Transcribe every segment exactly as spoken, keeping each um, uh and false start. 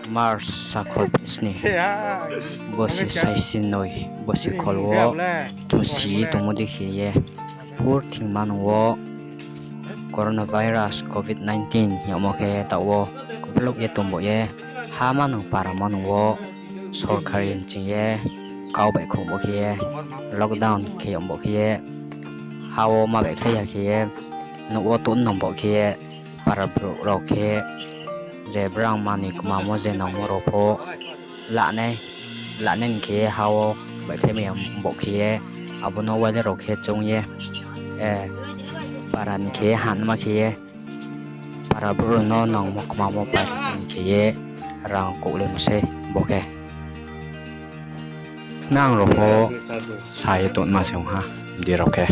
March sakhol bisni, bosi saisi noi, bosi khol wo chung si tongmo di khe ye, purthima nung wo coronavirus covid nineteen hingmo khe taoh wo kblock ye tong bo ye, ha manung para manung wo sorkari nching ye kau baihkhouh bo khe ye, lockdown khe yong bo khe ye, ha wo ma baihkhlai ya khe ye, nouh wo tong nang bo khe ye, para brouh rao khe je brang mani kmamo je nangmo rao pho lanai, lanai ni khe ye ha wo baihkhlai mai ya bo khe ye, abo no waile rao khe choung ye, para ni khe ye hanma khe ye, para brouh rao no nangmo kmamo pai ni khe ye rang kouhlaimo sei bo khe. Nang rao pho sa ye tongma se ong ha, di rao khe.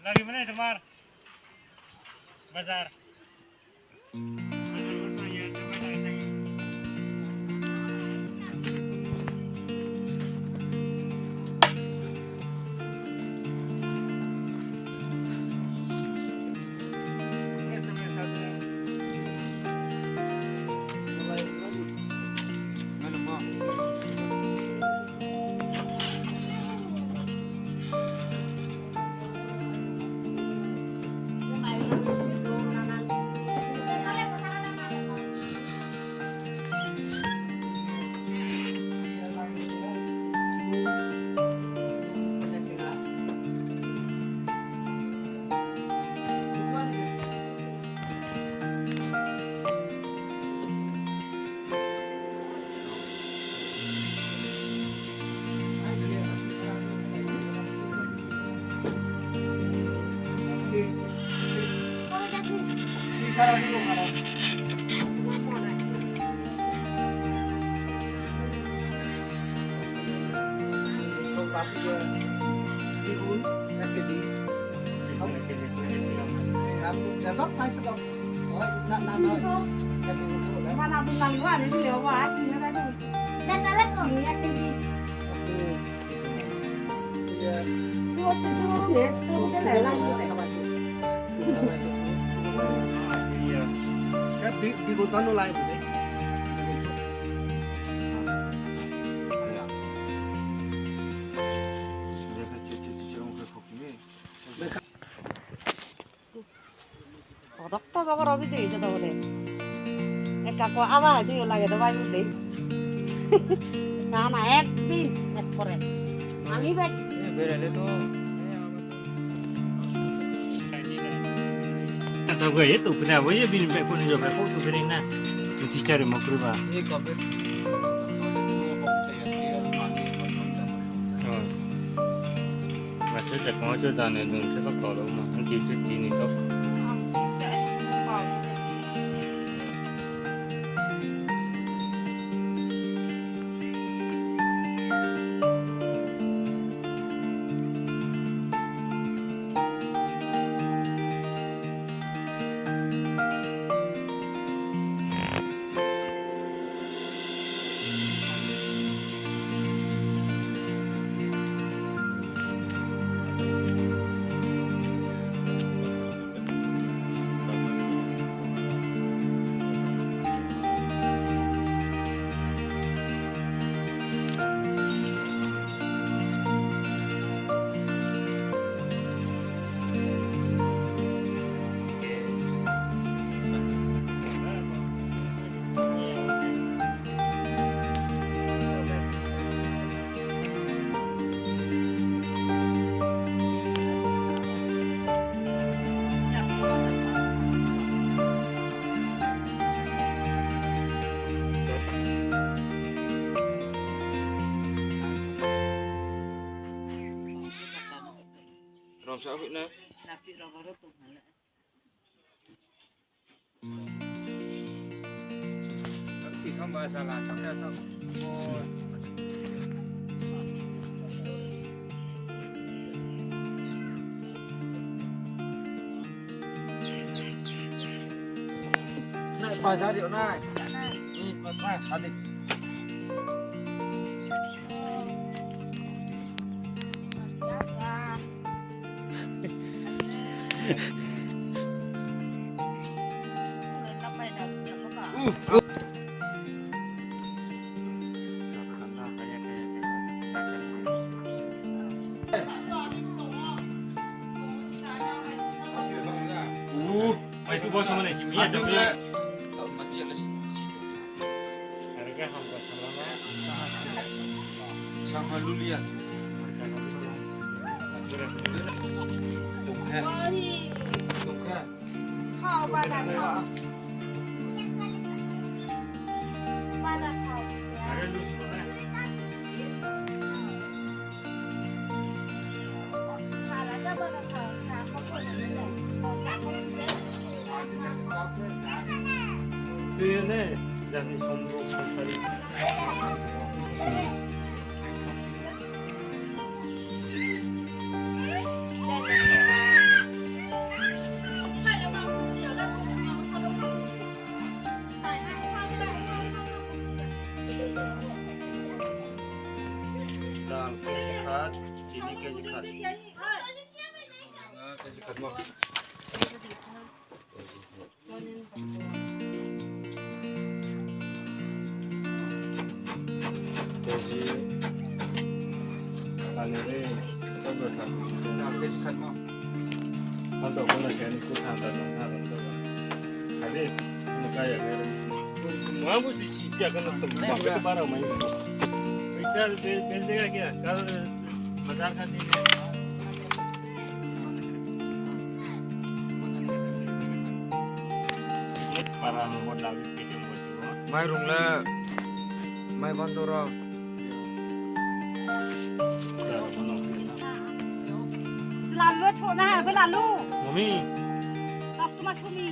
Lari mana tomar bazar? Kodok to bogor obi dei joto bole. Ekka ko aba hai dei lage do bai dei. Na na ek din ek pore. Ami bai. Berele to. Tabo ye tu pina bo ye bini bai ko ni jo bai ko tu pina na. Tu ti chari mo kru ba. Masa je kong je dane dun se ba kolo ma, ang ti se ti ni to. Rong sa hui na. Napi rong aro tu mana. Nai, bazar yo nai. Nai, nai, sadi. Sama lulian. Tungkha. Tungkha. Thao, bada thao. Bada thao. Tui ne, jani sombo somsari. Dal keji khat, chini keji khat. Ah, keji khat mo. Keji, ani ni, keji khat mo. Ang to kono khe ani kutha ta tong tha tong tha. Kadi, ano kaya khe. Mungha bo si si kya kano tong. Mungha bo para mai. Pisa be, be de kya, kal bazar kha di. Mairung le, mai bandor. Lalu chona ha, be lalu. Mami. Kap tu ma sumi.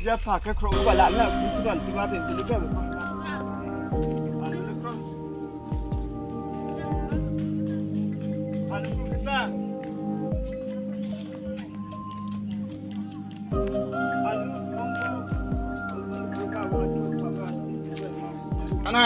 Ya pha khe khro ba la na, kusudan tiba tin tili khe. Ana.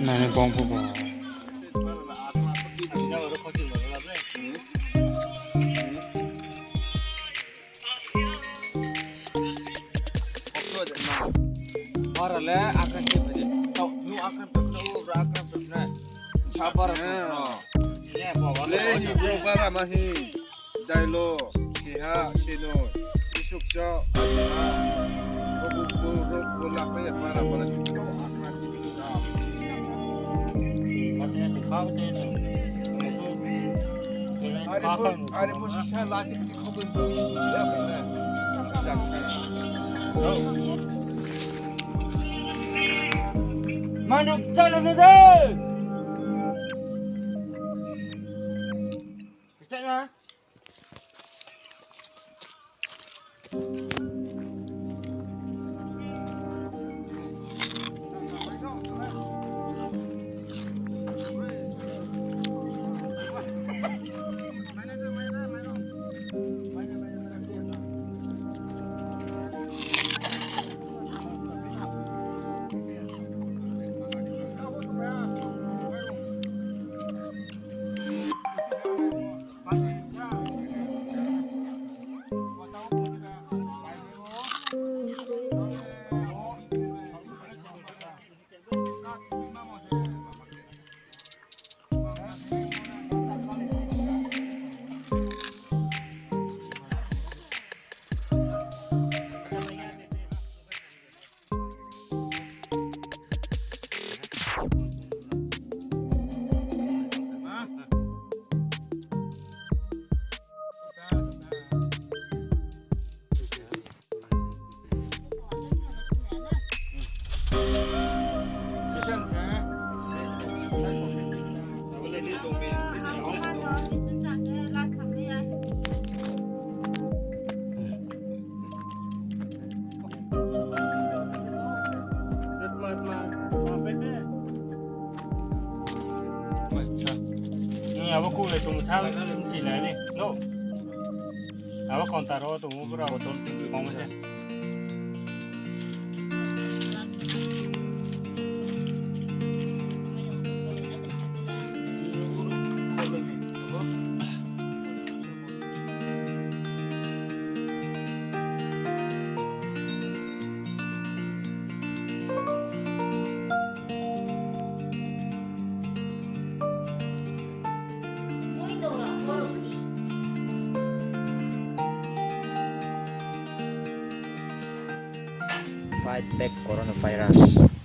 Nani kong phuh bo. Bara le akran ke bade. Tau, nu akran pe, nu bra akran pe na. Sa bara pe na. Le ni bro bara ma hi. Dailo, keha, seno, isuk cho, bo, bo, bo, bo, bo, la pe ya bara, bara, cho, akran ke bade. Are bo, are bo sisa lati, kiti khobor bo, ya, ya. Manu, chalo, bebe. Kita na. Ni abo kule chung sa, mchi lai ni. No. Abo counter wo tong ou, bura bo tong, tong se. Fight back coronavirus.